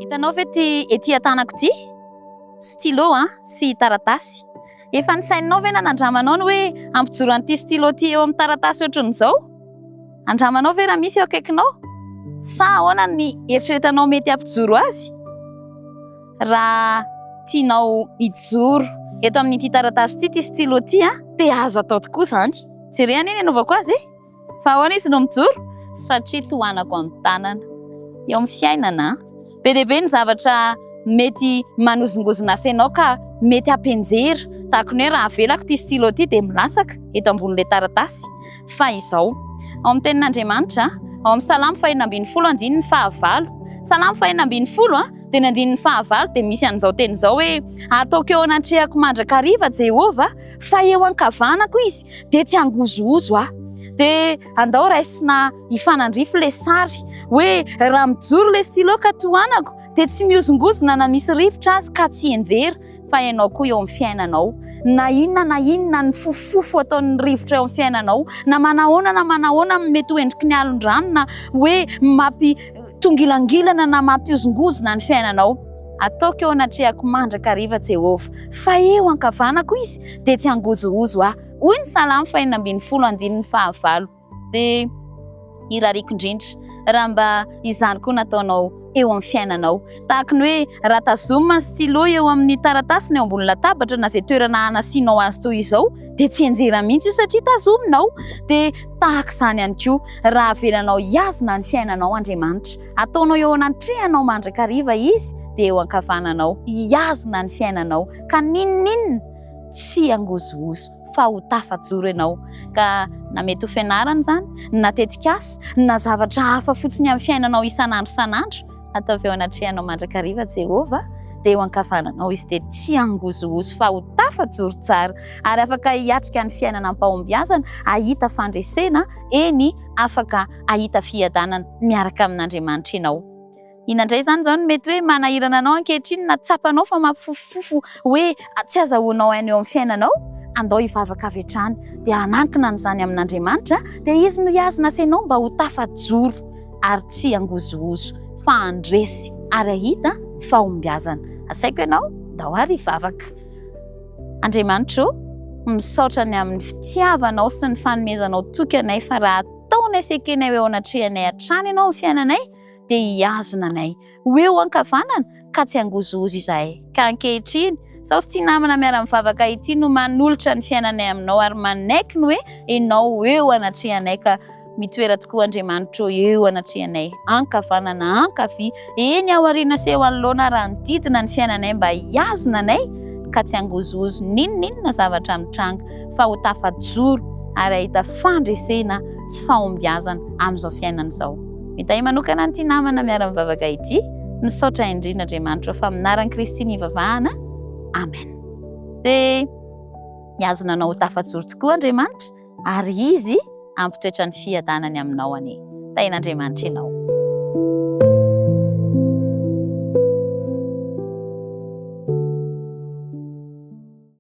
Hitanao ve ity ety an-tanako ity? Stylo an, sy taratasy. Efa nisaininao ve na nandramanao ny hoe hampijoro an'ity stylo ity eo amin'ny taratasy ohatran'izao? Andramanao ve raha misy eo akaikinao? Sa ahoana ny eritreretanao mety hampijoro azy? Raha tianao hijoro eto amin'ity taratasy ity ity stylo ity an, dia azo atao tokoa izany. Jereo anie ny anaovako azy e! Fa ahoana izy no mijoro? Satria tohanako amin'ny tanana. Eo amin'ny fiainana, be dia be ny zavatra mety manozongozona azy ianao ka mety hampianjera. Tahaka ny hoe raha avelako ity stylo ity dia milatsaka eto ambonin'ilay taratasy. Fa izao, ao amin'ny tenin'Andriamanitra, ao amin'ny Salamo fahenina ambin'ny folo andininy fahavalo, Salamo fahenina ambin'ny folo dia ny andininy fahavalo dia misy an'izao teny izao hoe, Ataoko eo anatrehako mandrakariva Jehovah, fa eo ankavanako izy dia tsy hangozohozo aho. Dia andao raisina hifanandrify ilay sary hoe raha mijoro ilay stylo ka tohanako dia tsy mihozongozona na misy rivotra azy ka tsy hianjera fa ianao koa eo amin'ny fiainanao na inona na inona ny fofofofo ataon'ny rivotra eo amin'ny fiainanao na manahoana na manahoana amin'ny mety ho endriky ny alon-drano na hoe mampitongilangilana na mampihozongozona ny fiainanao. Ataoko eo anatrehako mandrakariva Jehovah, fa eo ankavanako Izy, dia tsy hangozohozo aho. Hoy ny Salamo fahenina ambin'ny folo andininy fahavalo. Dia irariako indrindra raha mba izany koa nataonao eo amin'ny fiainanao. Tahaka ny hoe raha tazomina ny stylo eo amin'ny taratasy na eo ambony latabatra na izay toerana hanasianao azy toy izao, dia tsy hianjera mihitsy io satria tazominao. Dia tahaka izany ihany koa raha avelanao hihazona ny fiainanao Andriamanitra. Ataonao eo anatrehanao mandrakariva Izy dia eo ankavananao hihazona ny fiainanao ka n'inon'inona tsy hangozohozo fa ho tafajoro ianao. Ka na mety ho fianarana izany, na tetikasa, na zavatra hafa fotsiny amin'ny fiainanao isan'andro isan'andro, ataovy eo anatrehanao mandrakariva Jehovah dia eo ankavananao Izy dia tsy hangozohozo fa ho tafajoro tsara ary afaka hiatrika ny fiainana am-pahombiazana, hahita fandresena, eny afaka hahita fiadanana miaraka amin'Andriamanitra ianao. Inona indray izany izao no mety hoe manahirana anao ankehitriny na tsapanao fa mampifofofofo hoe tsy azahoanao aina eo amin'ny fiainanao? Andao hivavaka avy hatrany dia hanankina an'izany amin'Andriamanitra dia Izy no hihazona sy ianao mba ho tafajoro ary tsy hangozohozo fa handresy ary hahita fahombiazana. Asaiko ianao, ndao ary hivavaka. Andriamanitra ô, misaotra ny amin'ny fitiavanao sy ny fanomezanao toky anay fa raha ataonay sy ekenay ho eo anatrehanay hatrany ianao amin'ny fiainanay dia hihazona anay ho eo ankavanana ka tsy hangozohozo izahay. Ka ankehitriny, sao sy ity namana miara-mivavaka ity no manolotra ny fiainanay aminao ary manaiky ny hoe ianao ho eo anatrehanay ka Mitoera tokoa Andriamanitra ô eo anatrehanay, ankavanana, ankavia, eny aoriana sy eo anoloana ary hanodidina ny fiainanay mba hihazona anay ka tsy hangozohozo n'inon'inona zavatra mitranga fa ho tafajoro ary hahita fandresena sy fahombiazana amin'izao fiainana izao. Mitahy manokana an'ity namana miara-mivavaka ity. Misaotra indrindra Andriamanitra ô fa amin'ny anaran'i Kristy nivavahana. Amen. Dia hihazona anao ho tafajoro tokoa Andriamanitra. Ary Izy hampitoetra ny fiadanany aminao anie. Tahin'Andriamanitra ianao.